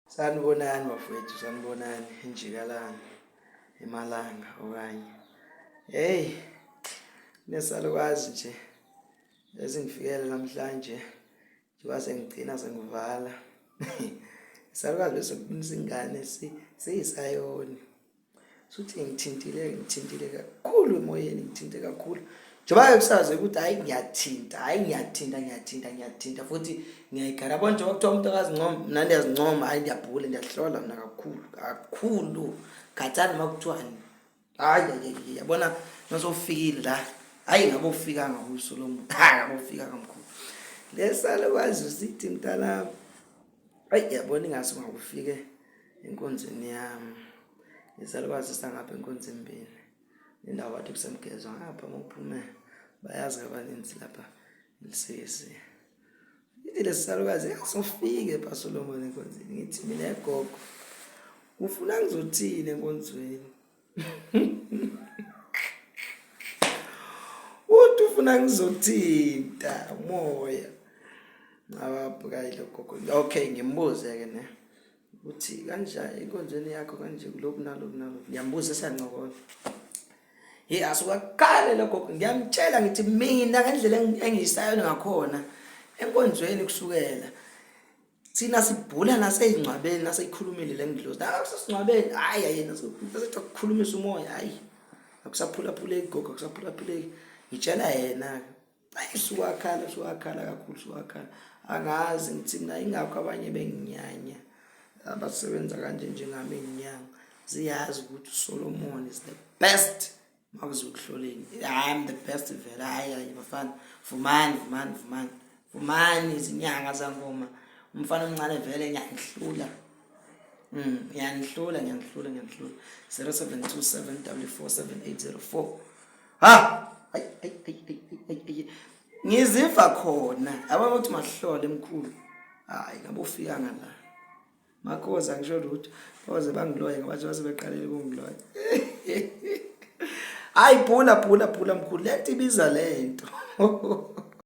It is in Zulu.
Sanibonani bafowethu, sanibonani enjikalanga, emalanga okanye. Hey, nesalukazi nje ezingifikele namhlanje njengoba sengigcina sengivala. Isalukazi bese kubonisa ingane siyisayoni. Suthi ngithintile ngithintile kakhulu emoyeni ngithinte kakhulu njengoba kusazi ukuthi hayi ngiyathinta hayi ngiyathinta ngiyathinta ngiyathinta futhi ngiyayigara yabona njengoba kuthiwa umuntu akazincoma mna ndiyazincoma hayi ndiyabhula ndiyahlola mna kakhulu kakhulu khathani uma kuthiwani hayi yabona nasowufikile la hayi ngabe ufikanga kuSolomon hayi ngabe ufikanga mkhulu lesalukwazi usithi mntanami Ayi yabona ingase ungakufike enkonzweni yami. Ngisalukwazi sangapha enkonzweni mbini. Indawo bathi kusemgezo ngapha mawuphume bayazi abaninzi lapha lisisi. Ngithi lesisalukazi asofike paSolomon enkonzweni ngithi mina gogo ufuna ngizothini enkonzweni Uthi ufuna ngizothinta umoya. Ngababhuka ile gogo. Okay, ngimbuze ke ne. Uthi kanjani enkonzweni yakho kanje kulokhu nalokhu nalokhu. Ngiyambuza siyancokola. Hey asuka kale lo gogo ngiyamtshela ngithi mina ngendlela engiyisayo ngakhona enkonzweni kusukela thina sibhula naseyingcwabeni naseyikhulumile le ngilozi nakusesingcwabeni hayi yena sethi akukhulumisa umoya hayi akusaphulaphuleki gogo akusaphulaphuleki ngitshela yena hayi suwakhala suwakhala kakhulu suwakhala angazi ngithi mina ingakho abanye benginyanya abasebenza kanje njengami inyanga ziyazi ukuthi uSolomon is the best makuzokuhloleni I'm the best vele hayi hayi bafana vumani vumani vumani vumani izinyanga zangoma umfana omncane vele ngiyanihlula ngiyanihlula ngiyanihlula ngiyanihlula 0727w47804 ha ay ay ay ay ay ngiziva khona yabo ukuthi mahlole mkhulu hayi ngabe ufikanga la Makhosi angisho lutho. Baze bangiloye ngoba nje base beqalile ukungiloya. Hayi bhula bhula bhula mkhulu lento ibiza lento.